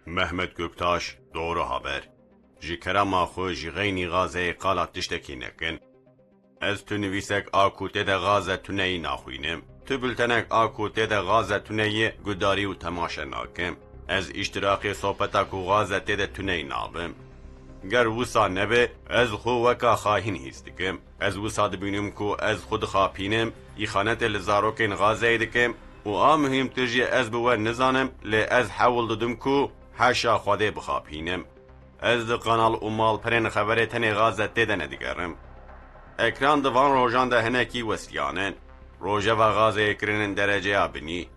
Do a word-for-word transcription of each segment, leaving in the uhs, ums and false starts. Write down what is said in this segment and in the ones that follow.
Mehmet Göktaş, Doğru Haber. Ji kerema xwe ji xeynî Gazeyê qala tiştekî nekin. Ez tu nivîsek a ku tê de Gaze tuneyî naxwînim. Tu bultenek a ku tê de Gaze tuneyî gudarî û temaşe nakim. Ez îştirakê sohbeta ku Gaze tê de tuneyî nabim. Ger wisa nebe, ez xwe weka xahîn hîs dikim. Ez wisa dibînim ku ez xwe dixapînim, îxanetê li zarokên Gazeyê dikim û a muhîmtir jî ez bi we nizanim, lê ez hewl didim ku heşa Xwedê bixapînim. Ez di kanal û malperên xeberê tenê Gaze tê de nedigerim. Ekran di van rojan de hinekî westiyan in. Rojeva Gazeyê kirinin dereceya binî.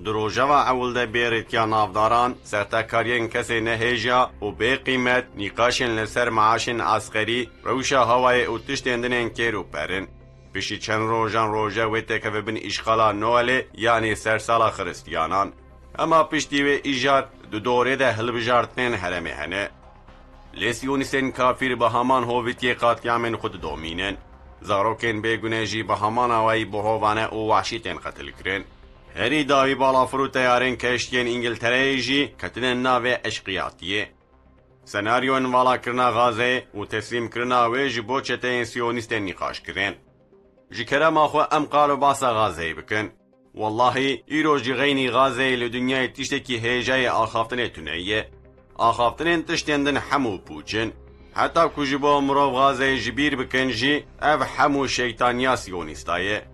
Di rojeva ewil de bêrîtiya navdaran, sextekariyên kesê nehêja û bê qîmet, nîqaşên li ser meaşên eskerî, rewşa hawayê û tiştên din ên kêr û per in. Piştî çend rojan roje wê têkeve bin îşxala Noelê, yanî sersala Xiristiyanan. Hema piştî wê îjar di dorê de hilbijartinên herêmê hene. Lê Siyonîstên kafîr bi heman hovîtiyê qatliamên xwe didomînin. Zarokên bêgune jî bi heman awayî bihovane û wahşî tên qetilkirin. Herî dawî balafir û teyarên keştiyên Îngiltereyê jî ketine navê eşqiyatiyê. Senaryoyên valakirina Gazeyê û teslîmkirina wê ji bo çeteyên Siyonîstên nîqaş kirin. Ji kerema xwe em qal û basa Gazeyê bikin. Wellahî, îro ji xeynî Gazeyê li dinyayê tiştekî hêjayê axaftinê tune ye. Axaftinên tiştên din hemû pûç in. Heta ku ji bo mirov Gazeyê ji bîr bikin jî, ev hemû şeytaniya Siyonîsta ye.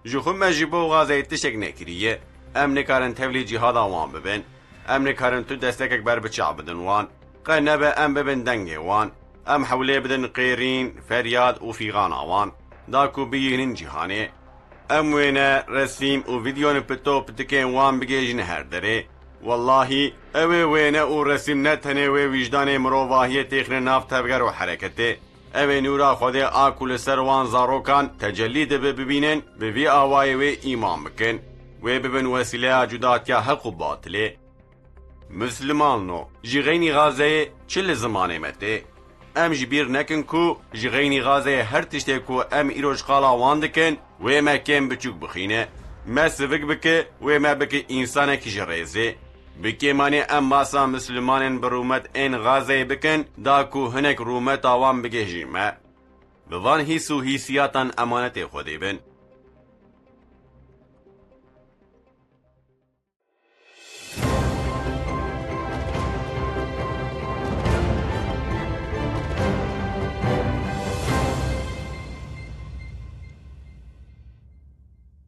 Ji xwe me ji bo Gazeyê tiştek nekiriye. Em nikarin tevlî cîhada wan bibin. Em nikarin tu destekek ber bi çav bidin wan. Qe nebe em bibin dengê wan. Em hewlê bidin qêrîn, feryad û fîxana wan. Da ku biyînin cîhanê. Em wêne, resîm û vîdeoyên pito pitikên wan bigihêjin her derê. Wellahî, ew ê wêne û resîm ne tenê wê wîjdanê mirovahiyê têxine nav tevger û hereketê. Ew ê nûra Xwedê a ku li ser wan zarokan tecellî dibe bibînin, bi vî awayê wê îman bikin. Wê bibin wesîleya cudatiya heq û batilê. Mislimano, ji xeynî Gazeyê çi li zimanê me tê? Em ji bîr nekin ku ji xeynî Gazeyê her tiştê ku em îroj qala wan dikin, wê me kêm biçûk bixîne. Me sivik bike, wê me bike însanekî ji rêzê. Bi kêmanî em basa Mislimanên bi rûmet ên Gazeyê bikin, da ku hinek rûmeta wan bigihêjî me. Bi van hîs û hîsiyatan emanetê Xwedê bin.